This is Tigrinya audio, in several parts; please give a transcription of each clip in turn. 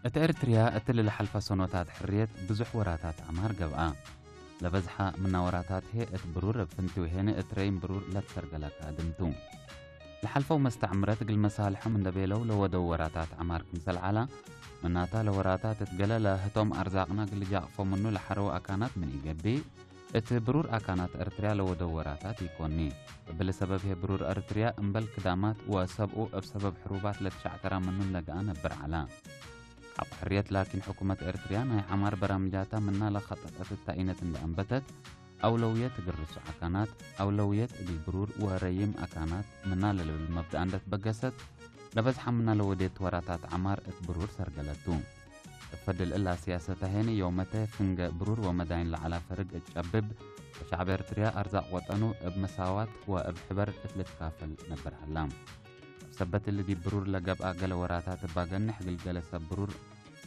እተ ኤርትርያ እትልልሓልፋ ሰኖታት ሕርየት ብዙሕ ወራታት ኣማር ገብኣ። ለበዝሓ ምና ወራታት ሄ እት ብሩር እብ ፍንቲው ሄነ እት ረይም ብሩር ለትሰርገለካ ድምቱ። ለሓልፈው መስተዕምረት ግል መሳልሖም እንደ ቤለው ለወደው ወራታት ኣማር ክምሰል ዓላ፣ ምናታ ለወራታት እት ገለ ለህቶም ኣርዛቕና ግልጃቕፎ ምኑ ለሓረው ኣካናት ምን ኢገብእ፣ እት ብሩር ኣካናት ኤርትርያ ለወደው ወራታት ኢኮኒ። እብል ሰበብ ሄ ብሩር ኤርትርያ እምበል ክዳማት ወሰብኡ እብ ሰበብ ሕሩባት ለትሻዕተራ ምኑን ለገኣ ነብር ዓላ። ሓቁ ሕርየት ላኪን ሕኩመት ኤርትርያ ናይ ዓማር በራምጃታ ምና ለኸጠጠት እታኢነት እንደ ኣንበተት፣ ኣውለውየት እግል ርሱዕ ኣካናት፣ ኣውለውየት እግል ብሩር ወረይም ኣካናት ምና ለልብል መብድኣ እንደትበገሰት፣ ለበዝሓ ምና ለወዴት ወራታት ዓማር እት ብሩር ሰርገለቱ። እፈድል እላ ስያሰታ ሄኒ ዮመተ ፍንገ ብሩር ወመዳይን ለዓላ ፈርግ እጨብብ፣ ወሻዕብ ኤርትርያ ኣርዛቕ ወጠኑ እብ መሳዋት ወእብ ሕበር እት ልትካፈል ነበር ሃላ። እብ ሰበት እሊ ዲብ ብሩር ለገብኣ ገለ ወራታት እባ ገንሕ እግል ገለ ሰብ ብሩር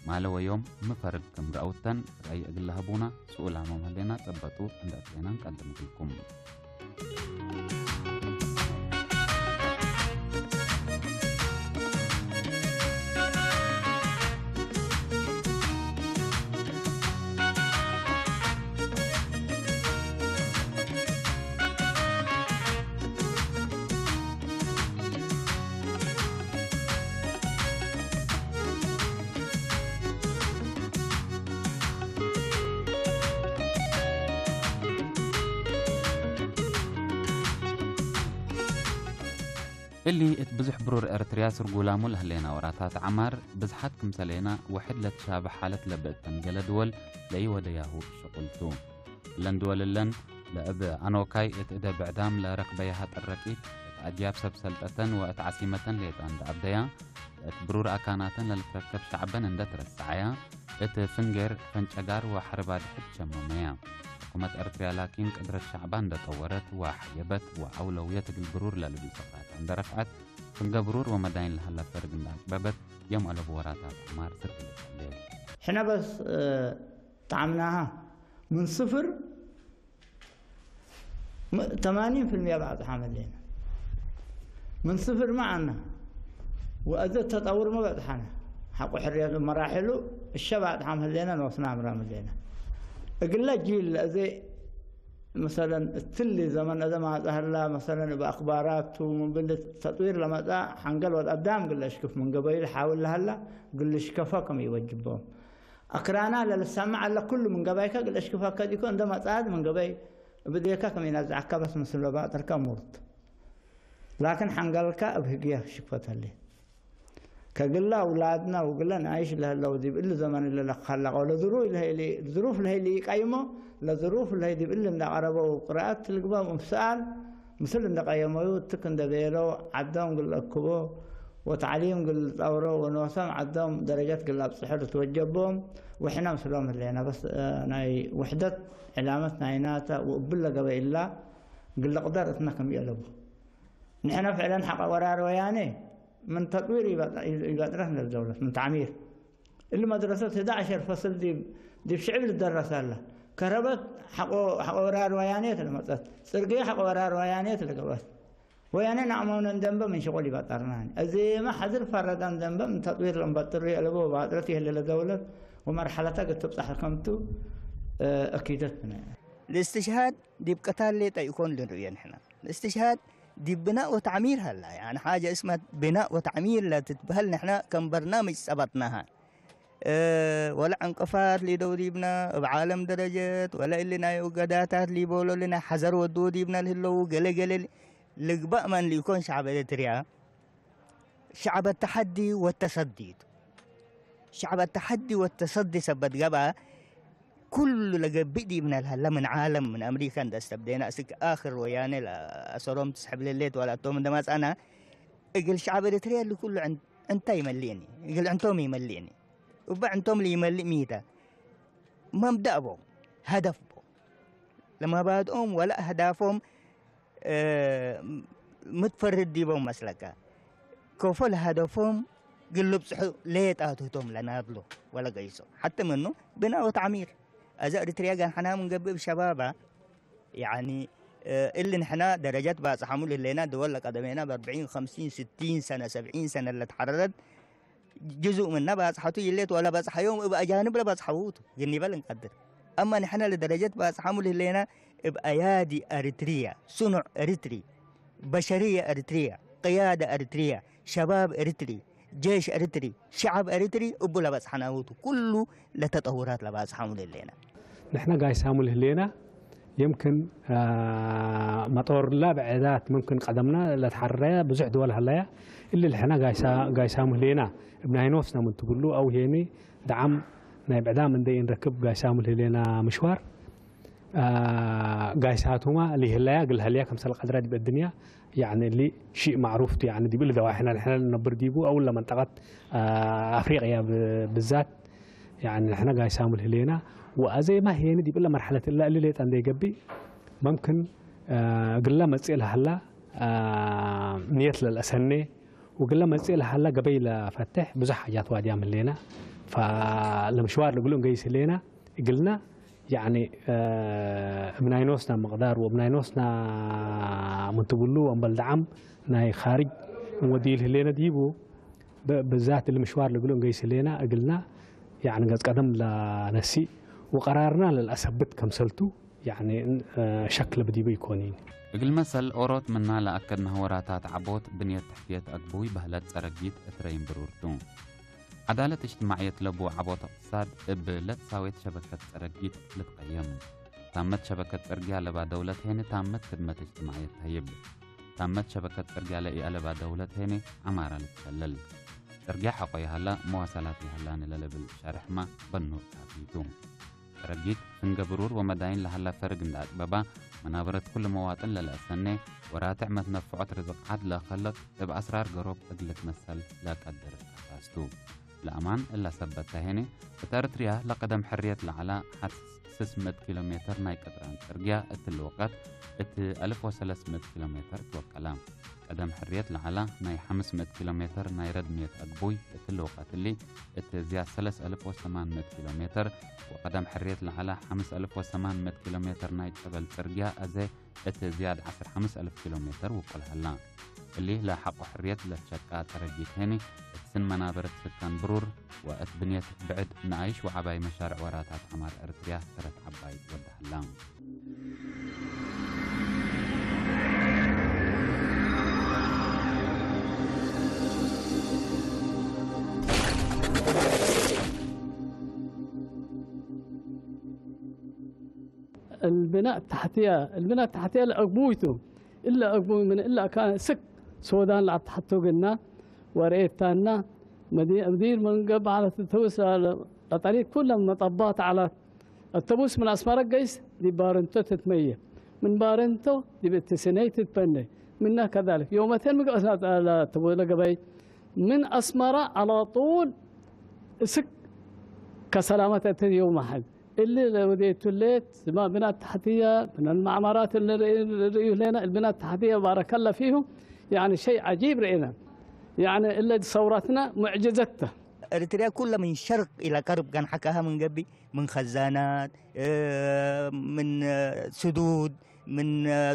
ማለ ወዮም ምፈርግ ክም ረአውተን ረአይ እግል ለሀቡና ስኡላሞም ህሌና ጸበጡ እንደ እትሌና እንቀድም እግልኩም። እሊ እት ብዙሕ ብሩር ኤርትርያ ስርጉላሙ ለህሌና ወራታት ዓማር ብዝሓት ክምሰሌና ወሕድ ለትሻበ ሓለት ለብእተን ገለ ድወል ለኢወደያሁ ሸቁልቱ። እለን ድወል እለን ለእብ ኣኖካይ እት እደ ብዕዳም ለረክበያሃ ጠረቂት እት ኣጅያብ ሰብ ሰልጠተን ወእት ዓሲመተን ሌጣ እንደ ኣብደያ፣ እት ብሩር ኣካናተን ለልትረከብ ሻዕበን እንደ ትረሳዓያ፣ እት ፍንጌር ፈንጨጋር ወሐርባ ድሕድ ሸመመያ። ሕኩመት ኤርትርያ ላኪን ቅድረት ሻዕባ እንደ ጠወረት ወሐየበት ወአውለውየት እግል ብሩር ለልብል ሰፍራት እንደ ረፍዐት፣ ፍንገ ብሩር ወመዳይን ለሀላ ፈርግ እንደ አጭበበት፣ የም አለቡ ወራታት ዑማር ስርግለት እንደ ሕነ በስ፣ እ፣ ጣዕምናሃ ምን ስፍር ም-፣ ተማኒን ፍልሚያ ባዕጽሓ መለየና። ምን ስፍር መዓና ወእዘ ተጠውር መበጽሓና። ሓቁ ሕርየቱ መራሕሉ እሸ ባዕጽሓ መለየና ንወስና ኣምራ መለየና። እግለ ጂል እዘ መሰለን እትሊ ዘመን እዘ ማጻ ህላ መሰለን እብ ኣክባራቱ ምብል ተጥዊር ለመጻ ሓንገል ወድ ኣዳም ግለ እሽክፍ ምን ገበይል ሓውል ለሃላ ግል እሽከፋ ከም ይወጅቦም። ኣክራና ለልሰምዕ ኣለ ኩሉ ምን ገባይካ ግል እሽክፋ ከዲኮ እንደ መጻት ምን ገበይ ብዴካ ከም ይነዝዓካ በስ ምስሎ ባጥርካ ሙርት። ላክን ሓንገልካ እብ ህግያ ሽክፈተሌ። ከግላ ኣውላድና ወግለን ኣይሽ ለህለው ዲብ እሊ ዘመን ለለካላቀው ለዝሩ ለህሊ፣ ዝሩፍ ለህሊ ይቃይሞ፣ ለዝሩፍ ለህይ ዲብ እሊ እንዳቀረበው ቅራኣት ትልግባም እብ ሰኣል ምስል እንደቀየመዩ ትክ እንደቤለው ዓዶም ግል እክቦ ወተዕሊም ግል ጸውሮ ወኖሰም ዓዶም ደረጃት ግል ኣብጽሖ ልትወጀቦም ወሕና ምስሎም ህሌና። በስ፣ እ፣ ናይ ውሕደት ዕላመት ናይናተ ወእብል ለገበ ኢላ ግል ቅደር እትና ከም ይእለቡ። ንሕና ፍዕለን ሐቀ ወራር ወያኔ ምን ተጥዊር ይበጥ-፣ ይበጥረህ ለደውለት ምን ተዕሚር። እሊ መድረሰት ህዳ ዐሸር ፈስል ዲብ፣ ዲብ ሽዕብ ልደረስ ኣላ። ከረበት ሐቆ፣ ሐቆ ወራር ወያኔት ለመጸት። ጽርግየ ሐቆ ወራር ወያኔት ለገበት። ወያኔ ናዕመውነን ደንበ ምን ሽቁል ይበጠርናን። እዚመ ሐዝር ፈረዳን ደንበ ምን ተጥዊር ለንበጥሩ የለቦ ባጥረት የህለ ለደውለት ወመርሐለታ ግትብጻሕ ከምቱ፣ እ፣ እኪደት ብነ። ልስትሽሃድ ዲብ ቅታል ሌጠ ይኮን ልንርእዮ ንሕና። ልስትሽሃድ ዲብ ብናእ ወተዕሚር ሃላ። ያኒ ሓጀ እስመት ብናእ ወተዕሚር ለትትበህል ንሕና ከም በርናምጅ ጸበጥናሃ። እ፣ ወላ ዕንቅፋት ሊደው ዲብና፣ እብ ዓለም ደረጀት፣ ወላ እሊ ናይ እገዳታት ሊበሎ እሊ ናይ ሓዘር ወድዎ ዲብና ልህለው፣ ገለ ገለ ሊ-፣ ልግባእ መን ሊኮን ሸዕብ ኤርትርያ፣ ሸዕብ ተሓዲ ወተሰዲ ቱ። ሸዕብ ተሓዲ ወተሰዲ ሰበት ገብኣ፣ ኩሉ ለገብእ ዲብና ልሃላ ምን ዓለም፣ ምን ኣምሪካ እንደ እስተብደና፣ እስክ ኣክር ወያኔ ለኣሰሮም ትስሕብ ለሌት፣ ወላ እቶም እንደ ማጻና፣ እግል ሸዕብ ኤርትርያ እሊ ኩሉ ዕን-፣ ዕንታ ይመልእኒ፣ እግል ዕንቶም ይመልእኒ። እባ ዕንቶም ለይመልእ ሚታ። መብዳእ ቦም፣ ሀደፍ ቦም። ለመባድኦም ወላ አህዳፎም፣ እ፣ ምትፈርድ ዲቦም መስለካ። ከፎ ለሀደፎም ግልብጽሑ ለየጣትቶም ለናብሎ ወላ ገይሶ። ሐተ ምኑ ብናእ ወተዕሚር። አዛ ኤርትርያ ጋን ሐና ምንገብእ ብሸባባ፣ ያኒ፣ እ፣ እሊ ንሕና ደረጃት ባጽሓሙ ልህሌና ድወል ለቀደሜና በአርበዒን፣ ኸምሲን፣ ስቲን ሰነ፣ ሰብዒን ሰነ ለትሐረረት ጅዙእ ምና ባጽሓቱ ይሌት ዋላ ባጽሓዮም እብ ኣጃንብ ለባጽሓውቱ ግን ይበል እንቀድር። ኣማ ንሕና ለደረጀት ባጽሓሙ ልህሌና እብ ኣያዲ ኣሪትሪያ፣ ሱኑዕ ኤሪትሪ፣ በሸርያ ኤሪትሪያ፣ ቅያዳ ኤሪትሪያ፣ ሸባብ ኤሪትሪ፣ ጄሽ ኤሪትሪ፣ ሸዓብ ኤሪትሪ እቡ ለባጽሓናውቱ ኩሉ ለተጠውራት ለባጽሓሙ ልህሌና። ንሕና ጋይሳሙ ልህሌና የምክን መጦርላ ብዕዳት ምምክን ቀደምና ለተሓረያ ብዙሕ ድወል ሃለያ እሊ ልሕና ጋይሳሙ ህሌና እብ ናይ ኖፍስና ምን ትብሉ ኣው ሄኒ ደዓም ናይ ብዕዳም እንደ ኢንረክብ ጋይሳሙ ልህሌና ምሽዋር ጋይሳቱማ ሊህለያ ግልሀልያ ከምሰል ቀድራ ዲብ እድንያ ያኒ ሊ ሽእ ማዕሩፍቱ ያኒ ዲብ ሊ ደዋሕና ልሕና ልነብር ዲቡ ኣው ለመንጠቀት ኣፍሪቅያ ብዛት ያኒ ልሕና ጋይሳሙ ልህሌና ወኣዘ ማ ሄኒ ዲብ ለ መርሐለት እላ እሊ ሌጣ እንደ ይገቢ መምክን ግላ መጽእ ለሃላ ንየት ለልአሰኔ ወግላ መጽእ ለሃላ ገበይ ለፈትሕ ብዙሕ ሓጃት ዋድያ ምህሌና ለምሽዋር ልግሉ እንገይስ ህሌና እግልና ያኒ እብ ናይ ኖስና ምቕዳር ወእብ ናይ ኖስና ምንትብሉ ወእምበል ደዓም ናይ ኻርጅ እንወድይ ልህሌና ዲቡ ብዛት ልምሽዋር ልግሉ እንገይስ ህሌና እግልና ያኒ ገጽ ቀደም ለነሲእ ወቀራርና ለልአሰብት ከምሰልቱ ያኒ ሸክል ብዲቡ ይኮኒን። እግል መሰል ኦሮት ምና ለአከድናህ ወራታት ዐቦት ብንየት ትሕትየት አግቡይ በህለት ጸረጊት እትረይም ብሩርቱ። ዐዳለት እጅትማዕየት ለቡ ዐቦት እቅትሳድ እብ ለትሳዌት ሸበከት ጸረጊት ልትቀየም። ታመት ሸበከት ጽርግያ ለባ ደውለት ሄኒ ታመት ክድመት እጅትማዕየት ተህይብ። ታመት ሸበከት ጽርግያ ለኢአለባ ደውለት ሄኒ ዐማራ ልትሸለል። ጽርግያ ሐቆ ይሃላ መዋሰላት ይሃላኒ ለልብል ሸርሕማ በኑ ካፊቱ። ረጊት፣ ፍንገ ብሩር ወመዳይን ለሀላ ፈርግ እንዳ አጥበባ፣ መናበረት ኩሉ መዋጥን ለለአሰኔ፣ ወራትዕ መትነፍዖት ርዝቅ ዐድ ለከልቅ፣ እብ አስራር ገሮብ እግል ልትመሰል ለቀድር አሳስቱ። ለአማን እላ ሰበት ተሄኒ፣ እት ኤርትርያ ለቀደም ሕርየት ለዐላ ሐድ ስስ ምእት ኪሎ ሜትር ናይ ቅጥራን ጽርግያ እትሊ ወቀት እት አልፍ ወሰለስ ምእት ኪሎ ሜትር ትወቀላ። ቀደም ሕርየት ለዐላ ናይ ሐምስ ምእት ኪሎ ሜትር ናይ ረድምየት አግቡይ እትሊ ወቀት እሊ እት ዝያድ ሰለስ አልፍ ወሰማን ምእት ኪሎ ሜትር ወቀደም ሕርየት ለዐላ ሐምስ አልፍ ወሰማን ምእት ኪሎ ሜትር ናይ ጨበል ጽርግያ አዜ እት ዝያድ ዐስር ሐምስ አልፍ ኪሎ ሜትር ውቁል ሀላ። እሊ ለሐቆ ሕርየት ለትሸቃ ጠረጊት ሄኒ እት ስን መናበረት ስካን ብሩር ወእት ብንየት ብዕድ ነኣይሽ ወዐባይ መሻርዕ ወራታት ዐማር ኤርትርያ ተረት ዐባይ ወደ ሀላ። البناء التحتية، البناء التحتية الأقبويتو، إلا أقبوي من إلا كان سك سودان لعب تحتو قلنا وريتانا مدير من قبل على التوس على الطريق كلها مطبات على التبوس من أسمرة قيس دي بارنتو تتمية من بارنتو دي بتسنيت تتبني منها كذلك يومتين مقاسات على التبوس لقبي من أسمرة على طول سك كسلامة يوم واحد اللي وديتو الليت ما بناء التحتية من المعمارات اللي رئي- اللي رئيوا لنا البناء التحتية بارك الله فيهم يعني شيء عجيب رئينا يعني اللي ثورتنا معجزته. ኤርትርያ ኩላ ምን ሸርቅ ኢላ ቀርብ ጋን ሓካሃ ምን ገቢ ምን ኸዛናት ምን ስዱድ ምን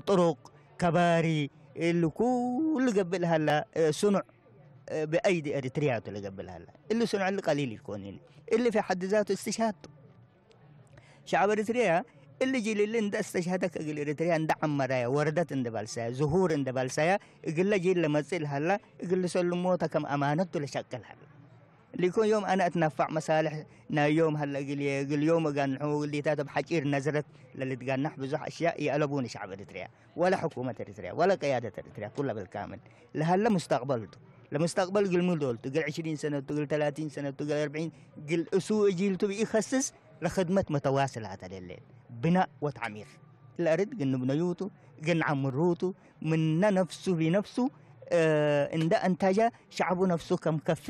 ጥሩቅ ከባሪ እሉ ኩሉ ገብእ ለሃላ ስኑዕ ብአይዲ ኤርትርያ ቱ ለገብእ ለሃላ እሉ ስኑዕ እሉ ቀሊል ይኮን እሉ ፊ ሐድ ዛቱ እስትሽሃድ ሸዕብ ኤርትርያ እሊ ጂል እሊ እንደ እስተሽሀደክ እግል ኤርትርያ እንደ ዐመራያ ወረደት እንደ ባልሳያ ዝሁር እንደ ባልሳያ እግለ ጂል ለመጽእ ለሀላ እግል ሰልሞተ ከም አማነቱ ለሸቅል ሀላ። ሊኮን ዮም አነ እትነፋዕ መሳልሕ ናይ ዮም ሀለ እግል እግል ዮም እጋንሑ እግል ዲታት እብ ሐጪር ነዝረት ለልትጋናሕ ብዙሕ አሽያእ ይአለቡኒ ሸዕብ ኤርትርያ ወለ ሕኩመት ኤርትርያ ወለ ቅያደት ኤርትርያ ኩለ ብልካምል ለሀለ ሙስተቅበል ቱ ለሙስተቅበል እግል ሙዶል ቱ እግል ዕሽሪን ሰነት ቱ እግል ተላቲን ሰነት ቱ እግል አርብዒን እግል እሱ እጂል ቱ ብኢከስስ ለክድመት መተዋስላት አለሌን ብናእ ወተዕሚር ለአርድ እግል ንብነዩቱ እግል ንዓምሩቱ ምነ ነፍሱ ቢነፍሱ እንደ አንታጃ ሸዕቡ ነፍሱ ከም ከፌ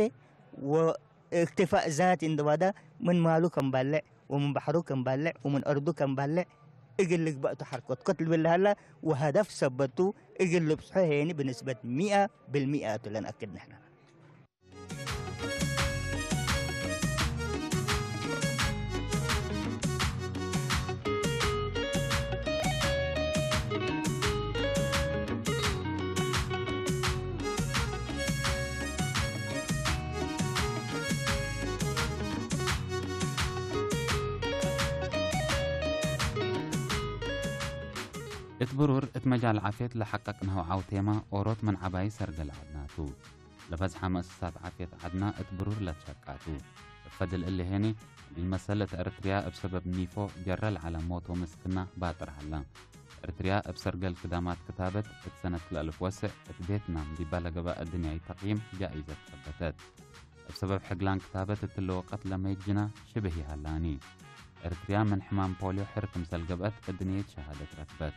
ወእክትፋእ ዛቲ እንደ ባዳ ምን ማሉ ከም ባልዕ ወምን ባሕሩ ከም ባልዕ ወምን አርዱ ከም ባልዕ እግል ልግበእቱ ሐርኮትኮት ልብል ለሀላ ወሀደፍ ሰበቱ እግል ልብጽሖ ሄኒ ብንስበት ሚአ ብልሚአ ቱ ለንአክድ ንሕና። እት ብሩር እት መጃል ዓፍየት ለሐቀቅናሁ ዓውቴማ ኦሮት ምን ዐባይ ሰርገል ዐድናቱ። ለበዝሐ መእሰሳት ዓፍየት ዐድና እት ብሩር ለትሸቃቱ። እብ ፈድል እሊ ሄኒ፣ እግል መሰል እት ኤረትርያ እብ ሰበብ ኒፎ ጀረ ለዐለ ሞቶ ምስክና ባጥር ሀላ። ኤረትርያ እብ ሰርገል ክዳማት ክታበት እት ሰነት ክልኤ እልፍ ወስዕ እት ቬትናም ዲባ ለገብአ እድንያይ ተቅይም ጃኢዘት ሰበተት። እብ ሰበብ ሕግላን ክታበት እትለ ወቀት ለመይት ጅና ሽብህ ይሀላኒ። ኤረትርያ ምን ሕማም ፖልዮ ሕር ክምሰል ገብአት እድንየት ሸሃደት ረክበት።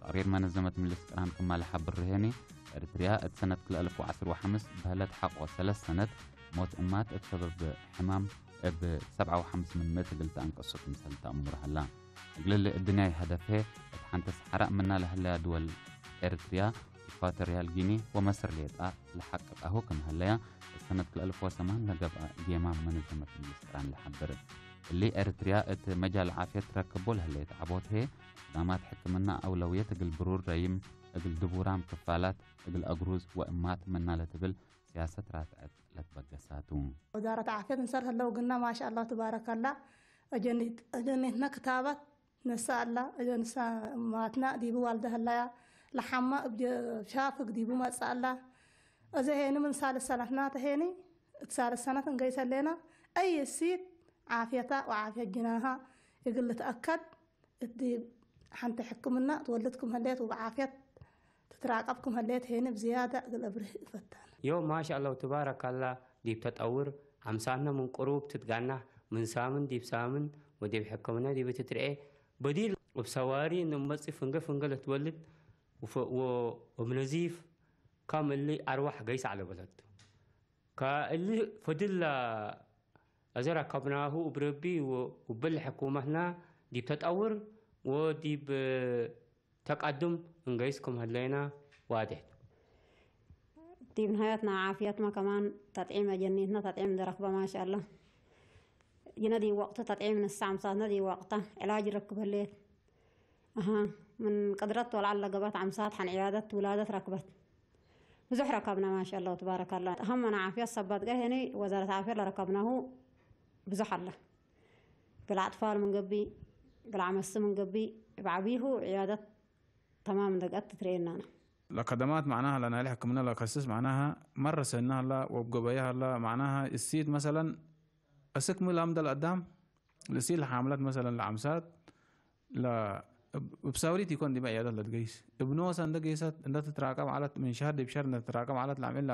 ተቅሪር መነዘመት ምልስ ቅራን ክማ ለሐብር ርሄኒ፣ ኤረትርያ እት ሰነት ክልኤ እልፍ ወዐስር ወሐምስ በህለት ሐቆ ሰለስ ሰነት ሞት እማት እብ ሰበብ ሕማም እብ ሰብዓ ወሐምስ ምን ምእት እግል ተአንቀሶ ክምሰል ተአምር ሀላ። እግልሊ እድንያይ ሀደፍሄ እት ሐንተ ሰሐራእ ምና ለሀለያ ድወል ኤረትርያ፣ ኢኳቶርያል ጊኒ ወመስር ሌጣ ለሐቅቃሁ ክም ሀለያ እት ሰነት ክልኤ እልፍ ወሰማን ለገብአ ጌማም መነዘመት ምልስ ቅራን ለሐብር። እሊ ኤረትርያ እት መጃል ዓፍየት ትረክቦ ለህሌት ዐቦት ህዬ፣ ክዳማት ሕክምና አውለውየት እግል ብሩር ረይም፣ እግል ድቡራም ክፋላት፣ እግል አግሩዝ ወእማት ምና ለትብል ሲያሰት ራትዐት ለትበገሳቱ። ወዛረት ዓፍየት እንሰር ህለው ግና ማሻአላህ ትባረከላ። አጀኒት-፣ አጀኒትና ክታባት ነሳ አላ። እዘ ንሳ እማትና ዲቡ ዋልደ ህላያ ለሓማ እብ ጀ-፣ ሻፍግ ዲቡ መጽእ አላ። እዘ ሄኒ ምን ሳልስ ሰነትና ተሄኒ፣ እት ሳልስ ሰነት እንገይሰ ሌና፣ አይ እሲት ዓፍየታ ወዓፍየት ጅናሃ እግል ልትአከድ፣ እት ዲብ ሐንቲ ሕክምና ትወልድ ክም ህሌት ወብዓፍየት ትትራቀብ ክም ህሌት ሄኒ ብዝያዳ እግል እብርህ እፈታን። ዮም ማሻአላህ ወትባረካላ ዲብ ተጠውር፣ አምሳትነ ምን ቅሩብ ትትጋናህ፣ ምን ሳምን ዲብ ሳምን ወዲብ ሕክምና ዲብ ትትርኤ፣ በዲል እብ ሰዋሪ እንመጽእ ፍንገ ፍንገ ለትወልድ፣ ወፈ-፣ ወ-፣ ወእብ ነዚፍ ከም እሊ አርዋሕ ገይስ ዐለ በለቱ። ከእሊ ፈድል እዘ ረከብናሁ እብ ረቢ ወ-፣ ውብል ሕኩመትና ዲብ ተጠውር ወዲብ ተቀድም እንገይስ ክም ህለይና ዋዴሕ ቱ። ዲብ ንሃያትና ዓፍየትመ ከማን ተጥዒም አጀኒትና ተጥዒም እንደ ረክበ ማሻአላ። ጅነ ዲብ ወቅቱ ተጥዒም ንሳ አምሳትነ ዲብ ወቅታ ዕላጅ ረክብ ህሌት። አሃ፣ ምን ቅድረት ወልዓል ለገበት አምሳት ሐን ዕያደት ውላደት ረክበት። ብዙሕ ረከብነ ማሻአላ ወትባረካላ። አሀመነ ዓፍየት ሰበት ገ ሄኒ ወዛረት ዓፍየት ለረከብናሁ ብዙሕ አለ። እግል አጥፋል ምን ገብእ፣ እግል አመስ ምን ገብእ፣ እብ ዐቢሁ ዕያደት ተማም እንደገአት ትትርኤናነ። ለከደማት መዕናሃ ለናይለ ሕክምና ለከስስ መዕናሃ መረ ሰና ሀላ ወእብ ገበያ ሀላ መዕናሃ እሲት መሰለን እስክ ሚ ላምደ ለአዳም ልእሲት ለሓምለት መሰለን ለአምሳት ለ-፣ እብ፣ እብ ሳውሪት ኢኮን ዲበ ዕያደት ለትገይስ። እብ ኖሰ እንደ ገይሰት እንደ ትትራቀብ ዐለት ምን ሸህር ዲብ ሸህር እንደ ትትራቀብ ዐለት ለአምዕል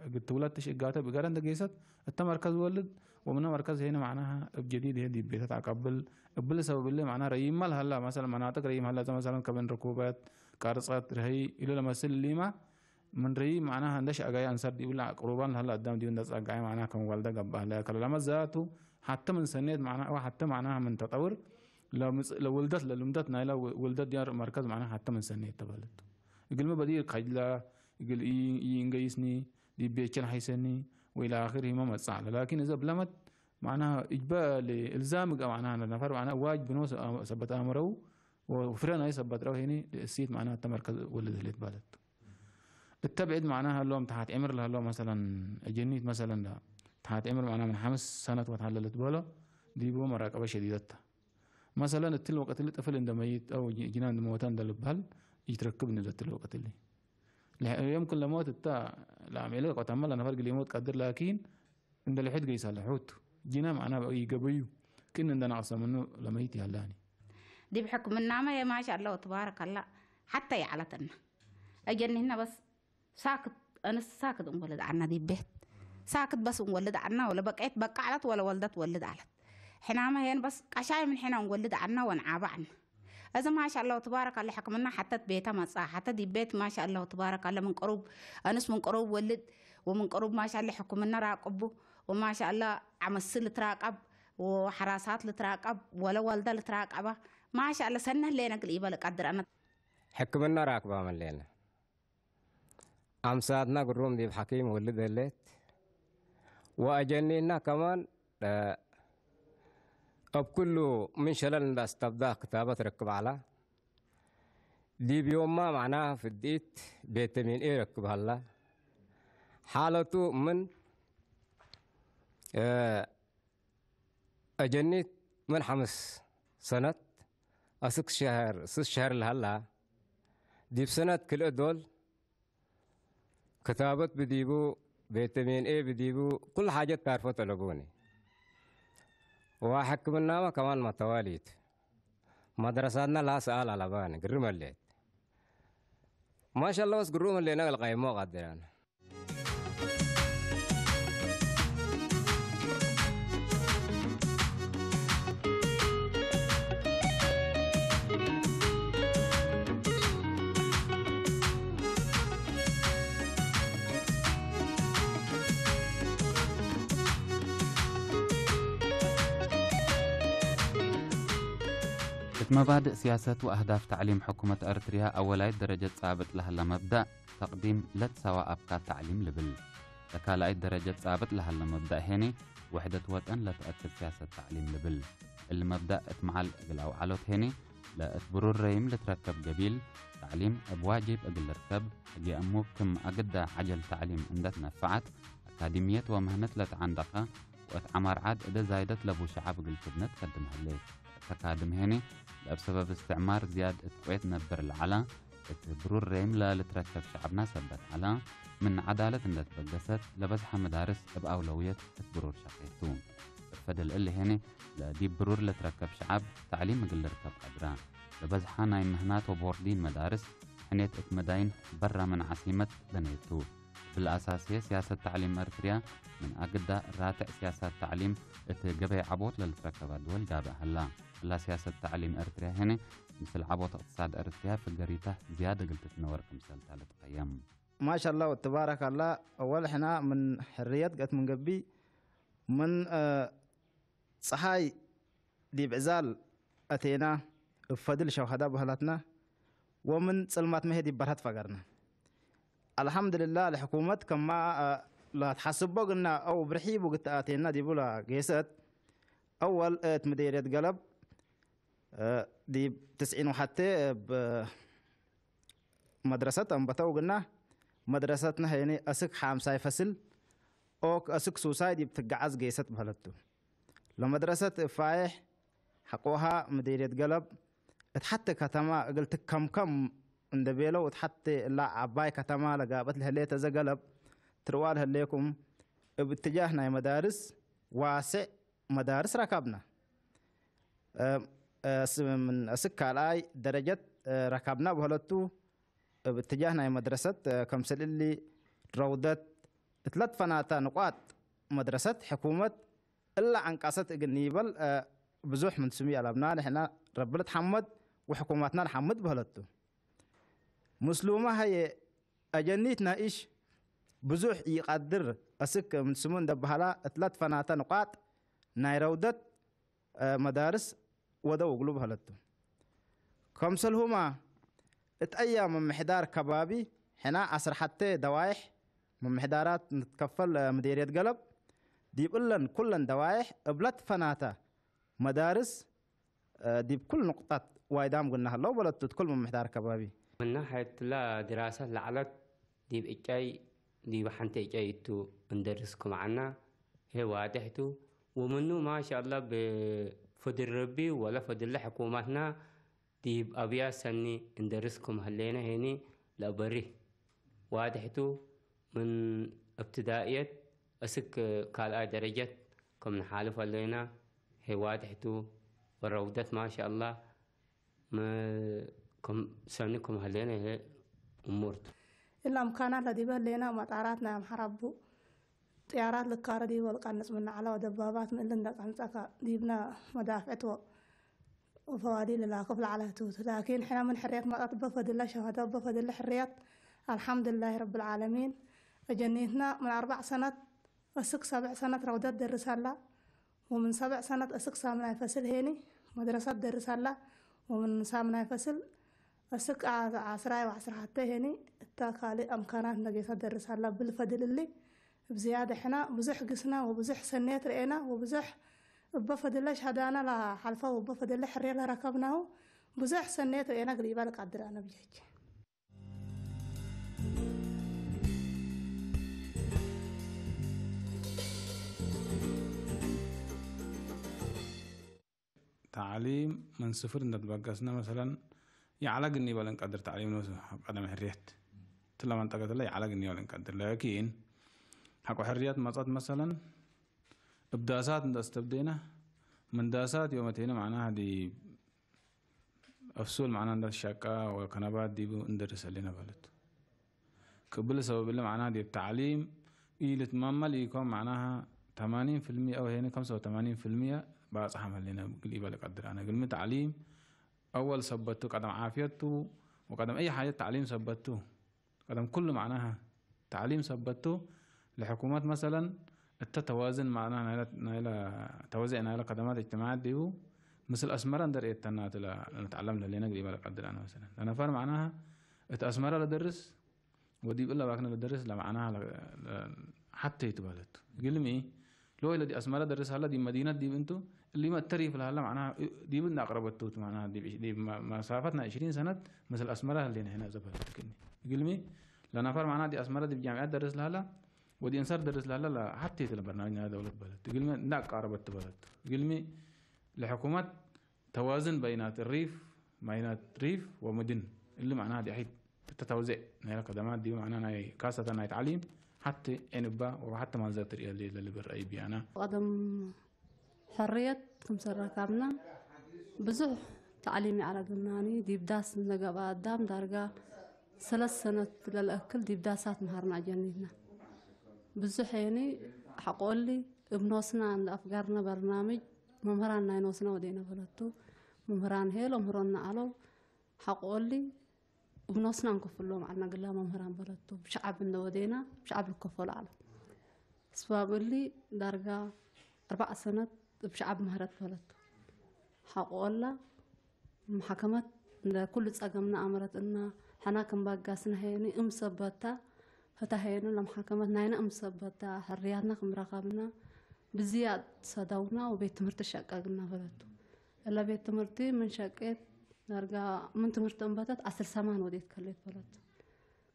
እግል ትውለድ ትሽ እጋተ ብገረ እንደ ገይሰት እተ መርከዝ ወልድ ወምነ መርከዝ ሄነ መዕናሃ እብ ጀዲድ ህዬ ዲብ ቤተት አቀብል እብሊ ሰበብ እሊ መዕናሃ ረይመ ለሀላ መሰለን መናጥቅ ረይም ሀላ እተ መሰለን ከብን ርኩበት፣ ቀርጸት፣ ረሀይ ኢሉ ለመስል እሊማ ምን ረይም መዕናሃ እንደ ሸአጋየ አንሰር ዲብለ ቅሩባን ለሀለ አዳም ዲብ እንደ ጸጋየ መዕናሃ ከም ዋልደ ገብአ ህለ ከለለመ ዛቱ ሐተ ምን ሰኔት መዕናሃ ወሐተ መዕናሃ ምን ተጠውር ለምጽ-፣ ለውልደት ለልምደት ናይለ ው-፣ ውልደት ዲያር መርከዝ መዕናሃ ሐተ ምን ሰኔት ተበለት። እግልሚ በዲር ከጅለ እግል ኢ-፣ ኢእንገይስኒ ዲብ ቤቸን ሐይሰኒ ወኢለ አኺር ሂመ መጽእ ዐለ። ላኪን እዘ ብለመት መዕናሃ እጅበ ለእልዛም እገ መዕናሃ ነፈር መዕናሃ ዋጅብ ብኖ ሰ-፣ ሰበት አምረው ወፍረ ናይ ሰበት ረው ሄኒ ለእሲት መዕናሃ እተ መርከዝ ውልድ ህሌት ባለት። እተ ብዕድ መዕናሃ ህሎም ተሓት ዕምር ለህሎ መሰለን፣ አጀኒት መሰለን ዳ ተሓት ዕምር መዕናሃ ምን ሐምስ ሰነት ወትሀለ ልትበሎ ዲቡ መራቀበ ሸዲደት ተ። መሰለን እትሊ ወቀት እሊ ጥፍል እንደ መይት አው ጅ-፣ ጅና እንደ ሞተ እንደ ልብሀል ኢትረክብ እንደ እትሊ ወቀት እሊ። ለሐ-፣ የምክን ለሞት እተ ለአምዕለ ቆተመ ለነፈር ግል የሞት ቀድር ላኪን እንደ ልሑት ገይሳ ለሑት ጅነ መዕና በ-፣ ይገበዩ ክእን እንደ ነቅሰ ምኑ ለመይት ያላኒ። ዲብ ሕክምናመ የማሻአላ ወትባረከላ ሐተ ይዐለተና። አጀኒህና በስ ሳክት፣ እንስ ሳክት እንወልድ ዐና ዲብ ቤት። ሳክት በስ እንወልድ ዐና ወለ በቀየት በቃ ዐለት ወለ ወልደት ወልድ ዐለት። ሕናመ ሄን በስ ቀሻይ ምን ሕነ እንወልድ ዐና ወንዓበ ዐና። እዚ ማሻአላ ወትባረከላ ሕክምና ሐተት ቤተ መጽአ፣ ሐተ ዲብ ቤት ማሻአላ ወትባረከላ ምን ቅሩብ፣ አንስ ምን ቅሩብ ወልድ፣ ወምን ቅሩብ ማሻአላ ሕክምና ራቅቡ፣ ወማሻአላ ዐመሲ ልትራቀብ፣ ወሐራሳት ልትራቀብ፣ ወለ ወልደ ልትራቀባ፣ ማሻአላ ሰነህ ሌነ ግል ኢበል ቀድር አነ። ሕክምና ራክባ መሌነ። አምሳትና ግሩም ዲብ ሐኪም ወልድ ህሌት። ወአጀኒና ከማን፣ እ፣ እብ ኩሉ ምን ሸለል እንደ አስተብዳ ክታበት ረክብ ዐላ። ዲብ ዮማ መዕና ፍዲት ቬተሚን ኤ ረክብ ሀላ። ሓለቱ ምን፣ እ፣ አጀኒት ምን ሐምስ ሰነት አስክ ሸህር፣ ስስ ሸህር ለሀላ። ዲብ ሰነት ክልእ ዶል ክታቦት ብዲቡ፣ ቪታሚን ኤ ብዲቡ፣ ኩሉ ሓጀት ታርፎ ጠለቡኒ። ወሕክምናማ ከማን ማተዋሊት። መድረሳትና ላ ሰኣል ኣለባኒ፣ ግርም ኣሌት። ማሻላ ወስ ግሩም ኣሌና ገልቃይሞ ቃድራን። እት መባድእ ሲያሰት ወአህዳፍ ተዕሊም ሕኩመት ኤርትርያ፣ አወላይት ደረጀት ጻብጥ ለህለ መብዳእ ተቅዲም ለትሰዋ አብካት ተዕሊም ልብል። ለካልኣይት ደረጀት ጻብጥ ለህለ መብዳእ ሄኔ፣ ውሕደት ወጠን ለተአክድ ሲያሰት ተዕሊም ልብል። እሊ መብዳእ እት መዓል እግል አውዓሎት ሄኔ፣ ለእት ብሩር ረይም ልትረከብ ገቢል፣ ተዕሊም እብ ዋጅብ እግል ልርከብ፣ ህጌ እሙ ክም አግዳ ዐጀል ተዕሊም እንደትነፈዐት፣ አካዲምየት ወምህነት ለተዓንደኸ፣ ወእት ዐማር ዐድ እደ ዛይደት ለቡ ሸዐብ እግል ክድነት ከድም ህሌት። እት አካድም ሄኔ፣ ለእብ ሰበብ እስትዕማር ዝያድ እት ቆየት ነብር ለዐላ፣ እት ብሩር ረይም ለልትረከብ ሸዐብና ሰበት ዐላ፣ ምን ዐዳለት እንደትበገሰት፣ ለበዝሐ መዳርስ እብ አውለውየት እት ብሩር ሸቄቱ። እብ ፈደል እሊ ሄኔ፣ ለዲብ ብሩር ለትረከብ ሸዐብ ተዕሊም እግል ልርከብ ቀድራ። ለበዝሐ ናይ ምህናት ወቦርዲን መዳርስ፣ ሕኔት እት መዳይን በራ ምን ዐሲመት በኔቱ። እብል አሳስየ ሲያሰት ተዕሊም ኤርትርያ ምን አግዳ ራትዕ ሲያሳት ተዕሊም እት ገበይ ዐቦት ለልትረከባ ድወል ጋብእ ሀላ። እላ ሲያሰት ተዕሊም ኤርትርያ ሄነ፣ ምስል ዐቦት እቅትሳድ ኤርትርያ ፍገሪታ ዝያድ እግል ትትነወር ክምሰልታ ልትቀየም። ማሻላ ወትባረካላ። አወል ሕና ምን ሕርየት ገት ምን ገቢ ምን፣ እ፣ ጸሓይ ዲብ ዕዛል አቴና፣ እብ ፈድል ሸውሃዳ በህላትና ወምን ጽልማት መሄ ዲብ በርሀት ፈገርና። አልሐምድልላህ፣ ለሕኩመት ከማ፣ እ፣ ለትሐስቦ ግና አው ብርሒ ቡግት አቴና ዲቡ ለጌሰት፣ አወል፣ እ፣ እት ምዴርየት ገለብ፣ እ፣ ዲብ ትስዒን ወሐቴ እብ መድረሰት አንበተው ግና፣ መድረሰትና ሄኒ አስክ ሓምሳይ ፈስል ኦክ አስክ ሱሳይ ዲብ ትገዓዝ ጌሰት በህለቱ። ለመድረሰት እፋይሕ ሐቆሃ ምዴርየት ገለብ እት ሐቴ ከተማ እግል ትከምከም እንደ ቤለው እት ሐቴ እላ ዐባይ ከተማ ለጋበት ለህሌት አዘ ገለብ ትርዋ ለህሌኩም እብ እትጃህ ናይ መዳርስ ዋስዕ መዳርስ ረከብና። እ፣ እ፣ ስ-፣ ምን እስክ ካልኣይ ደረጀት፣ እ፣ ረከብና በህለቱ እብ እትጃህ ናይ መድረሰት፣ እ፣ ከምስል እሊ ረውደት እት ለትፈናታ ንቋጥ መድረሰት ሕኩመት እላ ዐንቃሰት እግል ኒበል፣ እ፣ ብዙሕ ምን ስሚ አለብና ንሕና ረቢ ልትሐመድ ወሕኩማትና ልሐምድ በህለቱ። ምስሉማ ሀየ አጀኒት ናይ እሽ ብዙሕ ኢቀድር አስክ ምን ስሙ እንደ በህላ እት ለትፈናተ ንቋጥ ናይ ረውደት፣ እ፣ መዳርስ ወደው እግሉ በህለቱ። ከምሰልሁማ እት አያ ምምሕዳር ከባቢ ሕና ዐስር ሐቴ ደዋይሕ ምምሕዳራት ንትከፈል፣ እ፣ ምዴርየት ገለብ ዲብ እለን ኩለን ደዋይሕ እብ ለትፈናተ መዳርስ እ፣ ዲብ ኩል ንቁጣት ዋይዳም ግና ህለው በለቱ እት ኩል ምምሕዳር ከባቢ። ምና ሐየትላ ድራሳት ለዐለት ዲብ ዕጫይ፣ ዲብ ሐንቴ ዕጫይ እቱ እንደርስ ክምዓና፣ ሄ ዋድሕ ቱ። ወምኑ ማሻአላ ብፈድል ረቢ ወለ ፈድለ ሕኩማትና ዲብ አብያት ሰኒ እንደርስ ክም ህሌነ ሄኒ ለአበሪህ። ዋድሕ ቱ፣ ምን እብትዳእየት እስክ ካልኣይ ደረጀት ከም ንሓልፍ አለና። ሄ ዋድሕ ቱ፣ ወረውደት ማሻአላ፣ መ-፣ ከም ሰኒ ከም ህሌነ ሄ እሙር ቱ። እላ እምካናት ለዲበ ህሌና መጣራት ናይ አምሓራ አቡ ጥያራት ልካረ ዲብ ወልቃንጽ ምነ ዐላ ወደባባት ምእልን ደቀንጸካ ዲብና መዳፍዕት ወ-፣ ወፈዋዲ ልላክፍ ለዐለት ቱ። ላኪን ሕነ ምን ሕርየት መጠት በፈድለ ሸፈተ በፈድለ ሕርየት አልሐምዱልላሂ ረብል ዓለሚን። እጀኒትና ምን አርባዕ ሰነት እስክ ሰብዕ ሰነት ረውደት ደርስ አላ። ወምን ሰብዕ ሰነት እስክ ሳምናይ ፈስል ሄኒ መድረሰት ደርስ አላ። ወምን ሳምናይ ፈስል እስክ ዓ-፣ ዐስራይ ወዐስራ ሐተ ሄኒ እታ ካልእ አምካናት ነጌሰት ደርስ አላ። ብልፈድል እሊ እብ ዝያደ ሕና ብዙሕ ግስና ወብዙሕ ሰኔት ርኤና ወብዙሕ እበ ፈድለ ሸሃዳና ለሐልፈ ወእበ ፈድለ ሕርየት ለረከብናሁ ብዙሕ ሰኔት ርኤና ግሪባ ልቃድር አነ ብጀች። ተዕሊም ምን ስፍር እንደትበገስነ፣ መሰለን፣ ይዓለግኒ ይበለን ቀድር ተዕሊም ነሱ ኣብ ቀደም ሕርየት ትለማን ጠቀትለ ይዓለግኒ ይበለን ቀድር። ላኪን ሓቆ ሕርየት መጻት መሰለን እብዳሳት እንዳ እስተብደና መንዳሳት ዮመቴነ ማዕና ዲ ኣፍሱል ማዕና እንዳ ሻቃ ወከነባት ዲቡ እንደርሰልና በለት። ክብል ሰበብ ማዕና ዲ ተዕሊም ኢልት ማማል ኢኮም ማዕናሃ ተማኒን ፍልሚ ኣው ሄነ ከም ሰው ተማኒን ፍልሚ ባጽሓ መለና ግል ይበለ ቀድር ኣነ ግልሚ ተዕሊም ኣወል ሰበቱ ቀደም ዓፍየቱ ወቀደም ኣይ ሓጀት ተዕሊም ሰበቱ ቀደም ኩሉ ማዕናሃ ተዕሊም ሰበቱ ለሕኩመት መሰለን እተ ተዋዝን ማዕና ናይላ ተወዘዕ ናይላ ከደማት እጅትማዓት ዲቡ ምስል ኣስመራ እንደርእየተና ትላ ለነትዓለም ለሌነ ግል ይበለ ቀድር ኣነ መሰለን ለነፈር ማዕናሃ እቲ ኣስመራ ለደርስ ወዲብ እላ ባክነ ለደርስ ለማዕናሃ ሓተይቱ በለቱ ግልሚ ለወይ ለዲ ኣስመራ ደርስ ሃላ ዲብ መዲነት ዲብ እንቱ ሊመ ተሪፍ ለሃላ ማዕና ዲብ እንዳ ኣቅረበቱ ማዕና ዲብ መሳፈት ናይ ዕሽሪን ሰነት ምስል ኣስመራ ህሌና ሄና ዘበለት ግልሚ ግልሚ ለናፈር ማዕና ዲ ኣስመራ ዲብ ጃምዕያት ደርስ ለሃላ ወዲ እንሰር ደርስ ለሃላ ሓተይቱ ለበርናምጅ ናይ ደውለት በለት ግልሚ እንዳ ኣቃረበቱ በለቱ ግልሚ ለሕኩመት ተዋዝን በይናት ሪፍ ማይናት ሪፍ ወምድን እሊ ማዕና ዲ ኣሒድ እተ ተውዘዕ ናይ ከደማ ዲ ማዕና ናይ ካሰተ ናይ ተዕሊም ሓቲ ዕንባ ወሓቲ ማንዘር ትርእየ ለልብል ረኣይ ቢያና ቀደም ሕርየት ከም ሰራካብና ብዙሕ ተዕሊም ይዓረግናኒ ዲብ ዳስ ንዘገባ ኣዳም ዳርጋ ሰለስተ ሰነት ለልአክል ዲብ ዳሳት ምሃርና ጀኒትና ብዙሕ የኒ ሓቆሊ እብኖስና እንደ ኣፍጋርና በርናምጅ መምህራን ናይ ኖስና ወደና በለቱ መምህራን ሄሎ ምህሮና ኣለው ሓቆሊ እብኖስና እንከፍሎም ዓልና ግላ መምህራን በለቱ ብሸዓብ እንደ ወደና ብሸዓብ ልከፈሉ ኣለ ስባብ እሊ ዳርጋ ኣርባዕ ሰነት ብሸዓብ ምህረት በለቱ ሓቆላ ማሕከመት እንደ ኩሉ ጸገምና ኣምረት እና ሕና ከም ባጋስና ሄኒ እም ሰበታ ህታ ሄኑ ለማሕከመት ናይና እም ሰበታ ሕርያትና ከም ረኸብና ብዝያድ ሰደውና ወቤት ትምህርቲ ሸቀግና በለቱ እለ ቤት ትምህርቲ ምን ሸቄት ዳርጋ ምን ትምህርቲ እንበተት ኣስር ሰማን ወዴት ከሌት በለቱ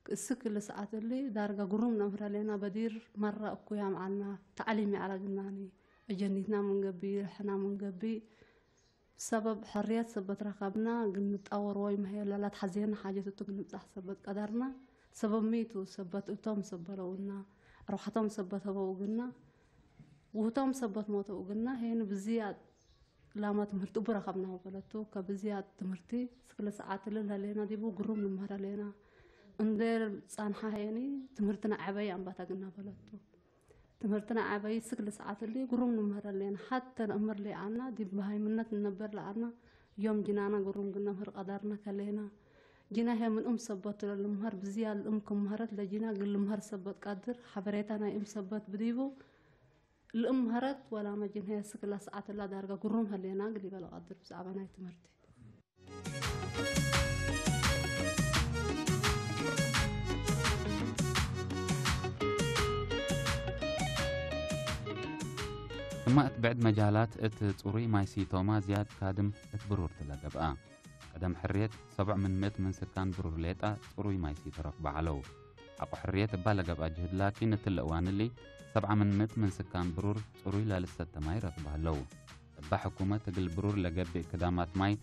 እስ ክል ሰዓት እሊ ዳርጋ ግሩም ነምህረ ሌና በዲር መራ እኩያ መዓልና ተዕሊም ያዕረግናኒ እጀኒትና ምንገቢ ርሕና ምንገቢ ሰበብ ሕርየት ሰበት ረኸብና ግን ንጣወር ወይ መሄለላት ሓዜና ሓጀትቱ ግን ንብጻሕ ሰበት ቀደርና ሰበብ ሚቱ ሰበት እቶም ሰበለውና ኣርባሕቶም ሰበት ህበው ግና ውህቶም ሰበት ሞተው ግና ሄን ብዝያድ ላማ ትምህርቲ እቡ ረኸብና በለቱ ከብዝያድ ትምህርቲ ስክለ ሰዓት ልል ሌና ዲቡ ግሩም ንምህረ ሌና እንደ ጻንሓ ሄኒ ትምህርትና ዓበይ ኣንባታ ግና በለቱ ትምህርትና ዓበይ ስግሊ ሰዓትሊ ግሩም ንምህር ኣለና። ሓተ ነእምር ለይዓና ዲብ በሃይምነት ንነበር ለዓና ዮም ጅናና ግሩም ግነምህር ቀዳርና ከለና ጅና ሄ ምን እም ሰበት ለልምህር ብዝያ ልእም ክምህረት ለጅና ግልምህር ሰበት ቃድር ሓበሬታ ናይ እም ሰበት ብዲቡ ልእምህረት ወላ መጅን ሄ ስግላ ሰዓትላ ዳርጋ ግሩም ሀለና ግል ይበለ ቃድር ብዛዕባ ናይ ትምህርቲ። እማ እት ብዕድ መጃላት እት ጽሩይ ማይ ሲቶማ ዝያድ ካድም እት ብሩር ትለገብኣ። ቀደም ሕርየት ሰብዕ ምን ምእት ምን ስካን ብሩር ሌጣ ጽሩይ ማይ ሲተረኽበ ዓለው። ሓቆ ሕርየት እባ ለገብኣ ጅህድ ላኪን እትለ እዋን እሊ ሰብዓ ምን ምእት ምን ስካን ብሩር ጽሩይ ለልሰተ ማይ ረኽበ ህለው። እባ ሕኩመት እግል ብሩር ለገብእ ክዳማት ማይ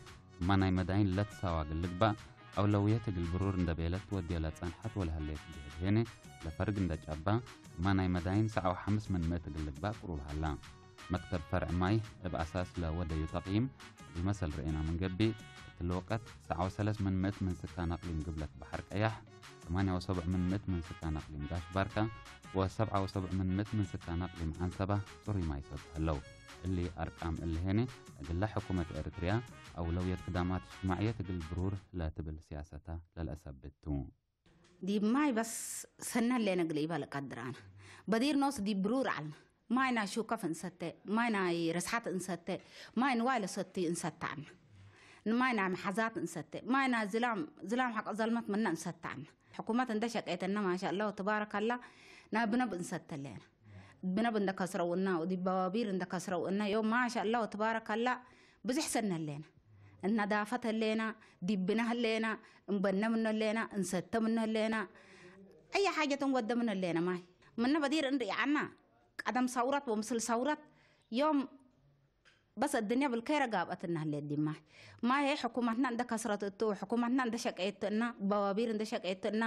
እማ ናይ መዳይን ለትሳዋግል ልግባእ፣ ኣውለውየት እግል ብሩር እንደ ቤለት ወድዮ ለጸንሐት ወለሀሌት ጅህድ ሄነ፣ ለፈርግ እንደ ጫባ፣ እማ ናይ መዳይን ሰዓው ሐምስ ምን ምእት እግል ልግባእ ቅሩብ ሀላ። መክተብ ፈርዕ ማይ እብ ኣሳስ ለወደዩ ተቅይም፣ እግል መሰል ርኤና ምን ገብእ፣ እትለ ወቀት ሰዓው ሰለስ ምን ምእት ምን ስካን ኣቅሊም ግብለት በሐር ቀያሕ፣ ሰማንያ ወሰቡዕ ምን ምእት ምን ስካን ኣቅሊም ጋሽ ባርካ፣ ወሰብዓ ወሰቡዕ ምን ምእት ምን ስካን ኣቅሊም ዓንሰባ ጽሩይ ማይ ይሰቱ ሀለው። እሊ ኣርቃም እሊ ሄነ፣ እግላ ሕኩመት ኤርትርያ ኣውለውየት ክዳማት እጅትማዕየት እግል ብሩር ለትብል ስያሰታ ለልአሰብት ቱ። ዲብ ማይ በስ ሰነሌነ እግል ኢበለ ቀድር ኣነ። በዲር ኖስ ዲብ ብሩር ዐልነ። ማይ ናይ ሹከፍ እንሰቴ፣ ማይ ናይ ረስሓት እንሰቴ፣ ማይ ንዋይ ለሰቲ እንሰተ ዐልነ። ማይ ናይ መሓዛት እንሰቴ፣ ማይ ናይ ዝላም፣ ዝላም ሐቀ ዘልመት ምነ እንሰተ ዐልነ። ሕኩመት እንደ ሸቄተነ ማሻአላህ ወተባረከላህ ናይ ብነብ እንሰተሌነ። ብነብ እንደ ከስረው እና ወዲ በዋቢር እንደ ከስረው እና ዮም ማሻአላህ ወተባረከላህ ብዙሕ ሰነሌነ። እነዳፈት ህሌና፣ ዲብነ ህሌና፣ እንበነ ምነ ህሌና፣ እንሰተ ምነ ህሌና፣ አየ ሓጀት እንወደ ምነ ህሌና ማይ። ምነ በዲር እንርእይ ዐና፣ ቀደም ሰውረት ወምስል ሰውረት ዮም በስ እድንያ ብልከይ ረጋብአት እናህሌት ዲማይ ማይ ሕኩማትና እንደ ከስረት እቱ ሕኩማትና እንደ ሸቀየት እና በዋቢር እንደ ሸቀየት እና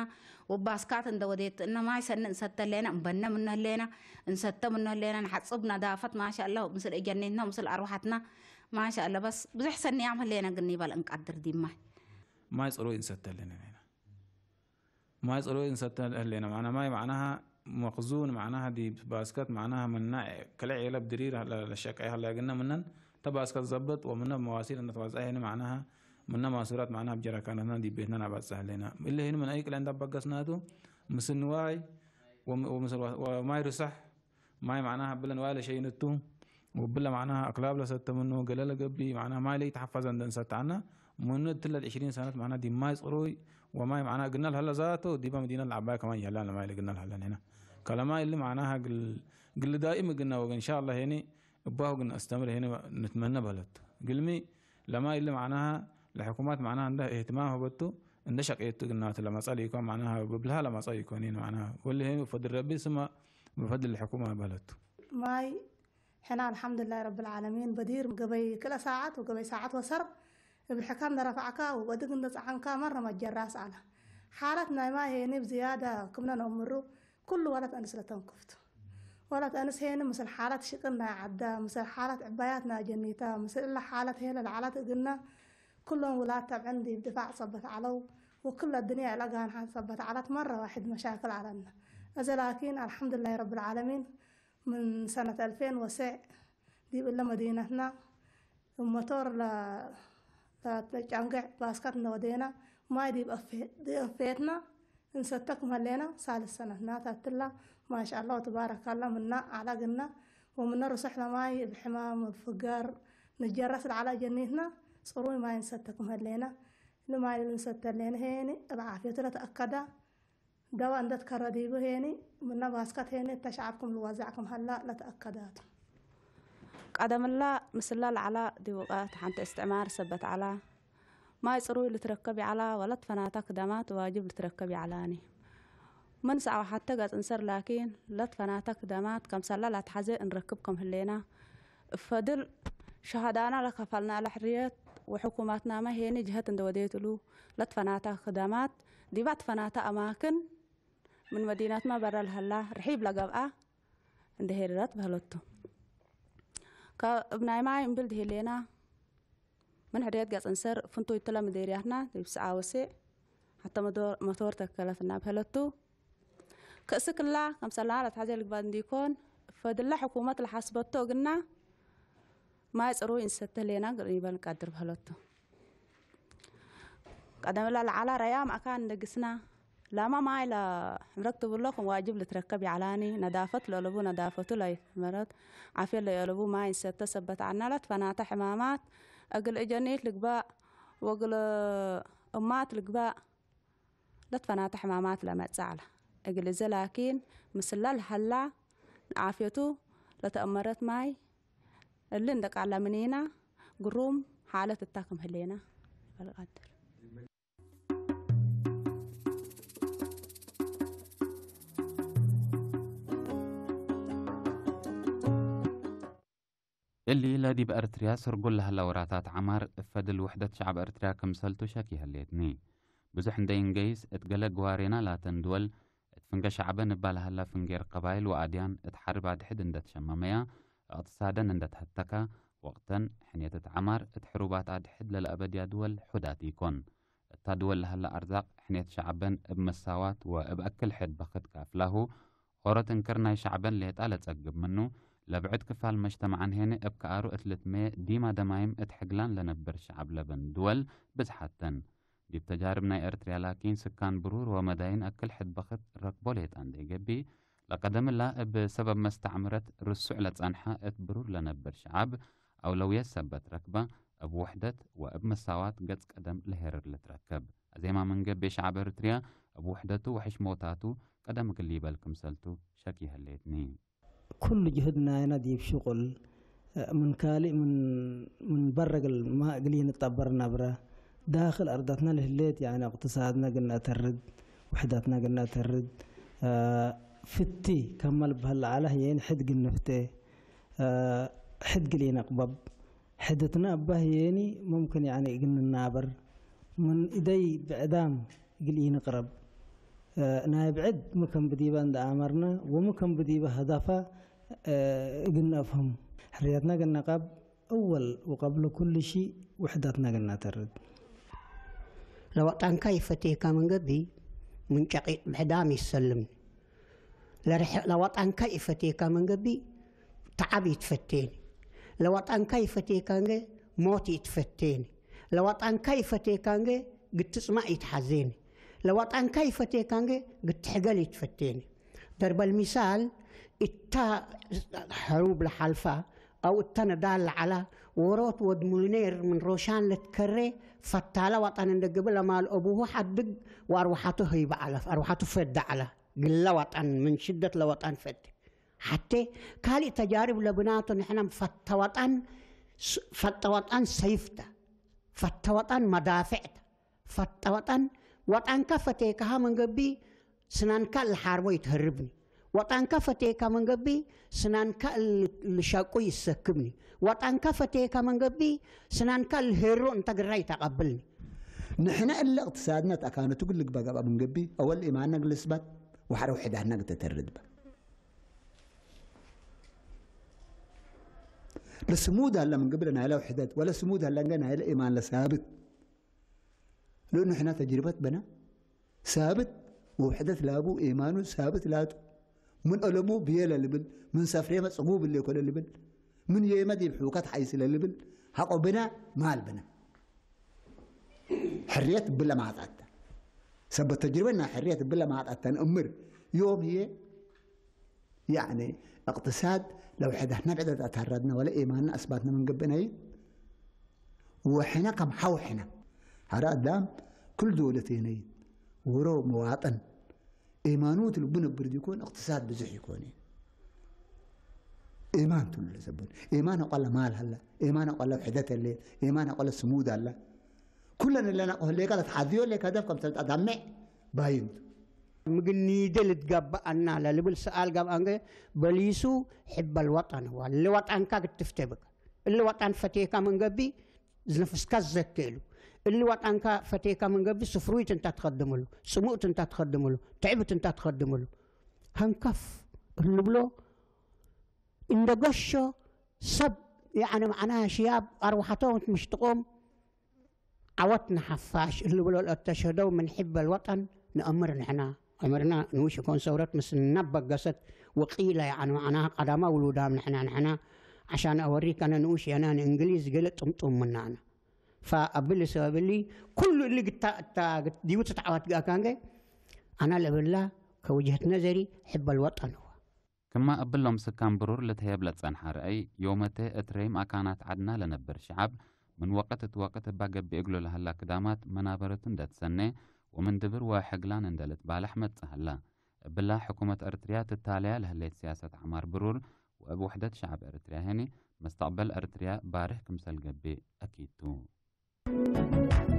ወባስካት እንደ ወዴት እና ማይ ሰን እንሰተሌና እንበነ ምነሌና እንሰተ ምነሌና ንሓጽብ ነዳፈት ማሻአላ ምስል እጀኔትና ምስል አርዋሓትና ማሻአላ በስ ብዙሕ ሰንያም ህሌና ግን ይበል እንቃድር ዲማይ ማይ ጽሩይ እንሰተሌና ኔና ማይ ጽሩይ እንሰተ ህሌና ማዕና ማይ ማዕናሃ መኽዙን ማዕናሃ ዲ ባስከት ማዕናሃ ምና ክልዕ የለ ብድሪር ለሸቀ ያለ ግና ምነን ተባስከት ዘበጥ ወምነ መዋሲል እንተዋጻ ይሄን ማዕናሃ ምነ ማሱራት ማዕናሃ ብጀራካነትና ዲ ቤትና ናባጻ ህሌና እለ ይሄን ምን አይቅለ እንዳባገስናቱ ምስንዋይ ወማይ ርሳሕ ማይ ማዕናሃ ብለን ዋለ ሸይንቱ ወብለ ማዕናሃ አክላብ ለሰተ ምኑ ገለ ለገቢ ማዕናሃ ማይ ለይተሓፋዘ እንደንሰታና ምኑ ትለል ዕሽሪን ሰነት ማዕና ዲ ማይ ጽሩይ ወማይ ማዕና ግና ለሀለ ዛቶ ዲባ መዲና ለዓባይ ከማን የላን ለማይ ለግና ለሀለን ሄና ከለማይ እሊ ማዕናሃ ግል ዳኢም ግና ወገ እንሻላ ሄኒ እባሁ ግን አስተምር ሄኒ ንትመነ በለቱ ግልሚ ለማይ እሊ ማዕናሃ ለሕኩማት ማዕናሃ እንደ እህትማም ህበቱ እንደ ሸቅየቱ ግናቱ ለመጻ ለይኮን ማዕናሃ ብብልሃ ለመጻ ይኮን ማዕናሃ ወሊ ሄኒ ፈድል ረቢ ስማ ብፈድል ሕኩማ በለቱ ማይ ሕና አልሓምዱላይ ረብል ዓለሚን በዲር ገበይ ክለ ሰዓት ወገበይ ሰዓት ወሰር እብ ሕካም ደረፋዕካ ወበድግ እንደ ጸዓንካ መረ መጀራስ አለ ሓለት ናይ ማይ ሄኒ ብዝያዳ ክምነ ነእምሩ ኩሉ ወለት አንስ ለተንክፍቱ ወለት አንስ ሄኒ ምስል ሓለት ሽቅል ናይ ዓዳ ምስል ሓለት ዕባያት ናይ ጀኒታ ምስል እለ ሓለት ሄለ ለዓለት እግና ኩሎም ውላድ ተብዕን ዲብ ድፋዕ ጸበት ዓለው ወክል አድንያ እለ ጋንሓን ጸበት ዓለት መረ ዋሕድ መሻክል አለና እዘ ላኪን አልሓምዱላይ ረብል ዓለሚን ምን ሰነት አልፌን ወሰዕ ዲብ እለ መዲነትና እብ መቶር ለተጫንግዕ ባስካት እነወዴና ማይ ዲብ አፌትና እንሰተ ክም ሀሌና ሳልስ ሰነትና ታትላ ማሻአላ ወትባረካላ ምና አዕላ ግና ወምነ ርሱሕ ለማይ እብ ሕማም እብ ፍገር ንጀረስ ለዓላ ጀኒትና ጽሩይ ማይ እንሰተ ክም ሀሌና ልማይ ልንሰተ ሌነ ሄኒ እብ ዓፍየቱ ለተአከዳ ደዋ እንደት ከረ ዲቡ ሄኒ ምነ ባስከት ሄኒ እተ ሸዐብ ክም ልዋዛዕ ክም ሀላ ለተአከዳቱ። ቀደምላ ምስላ ለዐላ ዲብ ወቃት ሐንቲ እስትዕማር ሰበት ዐላ። ማይ ጽሩይ ልትረከብ ይዐላ ወለትፈናተ ክደማት ዋጅብ ልትረከብ ይዐላኒ። ምን ሰዐው ሐተ ገጽ እንሰር ላኪን ለትፈናተ ክደማት ከምሰላ ላትሐዜ እንረክብ ከም ህሌና እብ ፈድል ሸሀዳና ለከፈልናለ ሕርየት ወሕኩማትናመ ሄኒ ጀሀት እንደ ወዴት እሉ ለትፈናተ ክደማት ዲብ አትፈናተ አማክን ምን መዲነትመ በረ ለሀላ ርሒብ ለገብአ እንዴ ሄርረት በህለቱ። ከእብ ናይ ማይ እምብል ድሄሌና ምን ሕርየት ገጽ እንሰር ፍንቱይ እትለ ምዴርያትና ዲብ ሰዓ ወሴዕ ሐተ መቶር ተከለፍና በህለቱ። ክእስክላ ከምሰላ ለትሐዜ ልግባእ እንዲኮን ፈድላ ሕኩመት ለሐስበቶ እግና ማይ ጽሩይ እንሰተ ህሌና ግርኒበል ቀድር በህለቱ። ቀደምላ ለዓላ ረያም አካን እንደግስና ላማ ማይ ለሕምረክ ትብሎ ከም ዋጅብ ልትረከብ ይዓላኒ ነዳፈት ለለቡ ነዳፈቱ ለይመረት ዓፍየት ለየለቡ ማይ እንሰተ ሰበት አናላት ፈናተ ሕማማት እግል እጀኒት ልግባእ ወግል እማት ልግባእ ለትፈናተ ሕማማት ለመጽእ ዐለ። እግል እዘ ላኪን ምስላ ለሀላ ንዓፍየቱ ለተአመረት ማይ እሊ እንደ ቃላ ምኔና ግሩም ሓለት እታ ክም ህሌና ይበል ቃድር። እሊ ለዲብ ኤርትርያ ስርጉል ለሀለ ወራታት ዐማር እብ ፈድል ውሕደት ሸዐብ ኤርትርያ ክምሰልቱ ሸክ ይሀሌትኒ። ብዙሕ እንዴ እንገይስ እት ገሌ ግዋሬና ላተን ድወል እት ፍንገ ሸዐበን እባ ለሀላ ፍንጌር ቀባይል ወአድያን እት ሐርብ አድሕድ እንደ ትሸመመያ፣ እቅትሳደን እንደ ተሀተካ፣ ወቅተን ሕኔት እት ዐማር እት ሕሩባት አድሕድ ለለአበድያ ድወል ሑዳት ኢኮን። እታ ድወል ለሀላ አርዛቅ ሕኔት ሸዐበን እብ መሳዋት ወእብ አክል ሕድ በክት ከአፍላሁ፣ ኦሮት እንክር ናይ ሸዕበን ሌጣ ለጸግብ ምኑ፣ ለብዕድ ክፋል መጅተመዐን ሄነ እብ ከአሩ እት ልትመየ ዲማ ደማይም እት ሕግላን ለነብር ሸዕብ ለበን ድወል ብዝሓተን። ዲብ ተጃርብ ናይ ኤርትርያ ላኪን ስካን ብሩር ወመዳይን አክል ሕድ በክት ረክቦ ሌጣ እንዴ ገብእ፣ ለቀደምላ እብ ሰበብ መስተዕምረት ርሱዕ ለጸንሐ እት ብሩር ለነብር ሸዕብ አውለውየት ሰበት ረክበ እብ ውሕደት ወእብ መሳዋት ገጽ ቀደም ለሄርር ልትረከብ። አዜማ ምን ገብእ ሸዕብ ኤርትርያ እብ ውሕደቱ ወሕሽሞታቱ ቀደም እግል ይበል ክምሰልቱ ሸክ ይሀሌትኒ። ኩሉ ጅህድ ናይና ዲብ ሽቁል ምን ካልእ ምን በረ እግል ማ እግል ይንጠበር ነብረ። ዳክል አርዳትና ለህሌት ያኒ እቅትሳድና ግል ነአተርድ፣ ውሕዳትና ግል ነአተርድ፣ ፍቲ ከመ ልበሀል ለዐለ ህዬን ሕድ ግል ንፍቴ፣ ሕድ ግል ይነቅበብ። ሕድትና እባ ህየኒ ሙምክን ያኒ እግን ንናበር ምን ኢደይ ብዕዳም እግል ኢንቅረብ። እ፣ ናይ ብዕድ ምከም ብዲበ እንደ ኣመርና ወምከም ብዲበ ሀዳፋ፣ እ፣ እግን ነፍህም። ሕርያትና ገናቃብ እወል ወቀብለ ኩሉ ሺ ውሕዳትና ገናተርድ። ለወጣንካ ይፈቴካ መንገቢ ምን ጨቂጥ ብዕዳም ይሰልምኒ። ለርሕ-፣ ለወጣንካ ይፈቴካ መንገቢ ተዓብ ይትፈቴኒ። ለወጣንካ ይፈቴካ እንገ ሞት ይትፈቴኒ። ለወጣንካ ይፈቴካ እንገ ግትጽማእ ይትሓዜኒ። ለወጣንካ ይፈቴካ እንገ ግትሕገል ይትፈቴኒ። ደርበል ሚሳል እታ ሕሩብ ለሓልፋ ኣው እታ ነዳል ለዓላ ወሮት ወድ ሙልኔር ምን ሮሻን ለትከሬ ፈታለ ወጠን እንደ ግብል ለማል ኦቡሁ ሓድግ ወአርወሓቱ ህይበ ዓላ፣ አርወሓቱ ፈደ ዓላ። ግለ ወጠን ምን ሽደት ለወጠን ፈድ። ሓቴ ካልእ ተጃርብ ለብናቱ ንሕነም ፈተ ወጠን ስ-፣ ፈተ ወጠን ሰይፍተ፣ ፈተ ወጠን መዳፍዕተ፣ ፈተ ወጠን ወጠንከ ፈቴከሃ መንገቢ ስናንካ ልሓርቦ ይትህርብኒ። ወጣንካ ፈቴካ መንገቢ ስናንካ ል-፣ ልሸቁ ይሰክብኒ። ወጣንካ ፈቴካ መንገቢ ስናንካ ልሄሮ እንተ ግራ ይተቀብልኒ። ንሕነ እለ እቅትሳድነት ኣካነቱ ግልግባ ገባ መንገቢ ኣወል ኢማና ግልስባት ወሐረ ውሕዳና ግተተርድባ ለስሙድ ኣለ መንገቢ ለናይለ ውሕደት ወለ ስሙድ ኣለ እንገ ናይለ ኢማን ለሳብት። لأنه إحنا تجربة بنا ثابت ووحدة لابو إيمانه ثابت لاتو من ألمو بيلا لبل من سفريما صقوب اللي كل لبل من يما دي بحوكات حيس لبل حقو بنا مال بنا حرية بلا ما عطاتا سبب تجربنا حرية بلا ما عطاتا أمر يوم هي يعني اقتصاد لو حدا احنا بعدد أتهردنا ولا إيماننا أثبتنا من قبنا وحنا كم حوحنا هرا دام كل دولتين وروم مواطن إيمانوت لبن برديكون اقتصاد بزح يكوني إيمان تل سبون إيمان قال مال هلا إيمان قال وحدة الليل إيمان قال سمود هلا كلنا لنا قال ليك هذا تحذيو ليك هدف كم سلطة دمع باينت ምግኒደ ልትገብኣና ለልብል ሰኣል ጋብ ኣንገ በሊሱ ሕበል ወጠን ዋ ለወጣንካ ክትፍተ ብካ እለ ወጣን ፈቴካ መንገቢ ዝነፍስካ ዘከሉ እለ ወጣንካ ፈቴካ መንገቢ ስፍሩይት እንታ ትኸድምሉ ጽሙእት እንታ ትኸድምሉ ትዕብት እንታ ትኸድምሉ ሃንካፍ እንብሎ እንደ ገሾ ሰብ ያዕነ መዓና ሽያብ ኣርዋሓቶም ምሽጥቆም ዓወት ንሓፋሽ እልብሎ ለተሸደው ምን ሕበል ወጠን ንእምር ንሕና። ዕምርና ንኡሽ እኮን ሰውረት ምስ እናበገሰት ወቂላ ያዕን መዓና ቀዳማ ውሉዳም ንሕና ንሕና ዓሻን ኣወሪከነ ንኡሽ የነ ንእንግሊዝ ገለ ጥምጡም ምናና። ፈ ኣብል ሰበብሊ ኩሉ እሊ ግታ እታ ዲቡ ትትዓወት ጋካንገ ኣና ለብላ ከውጀህት ነዘሪ ሕበል ወጠን እዋ። ክማ እብሎም ስካን ብሩር ልትሀየብ ለጸንሓ ርአይ፣ ዮመተ እትረይም ኣካናት ዓድና ለነብር ሸዓብ፣ ምን ወቅት እት ወቅት እባ ገብእ እግሉ ለሀላ ክዳማት መናበረቱ እንደትሰነ፣ ወምን ድብር ወሕግላን እንደ ልትባላሕ መጽእ ሀላ። እብላ ሕኩመት እርትርያ ትታለያ ለህሌት ስያሰት ዐማር ብሩር፣ ወእብ ውሕደት ሸዓብ እርትርያ ሄኒ፣ መስተቅበል እርትርያ ባርህ ክምሰል ገብእ አኪድ ቱ።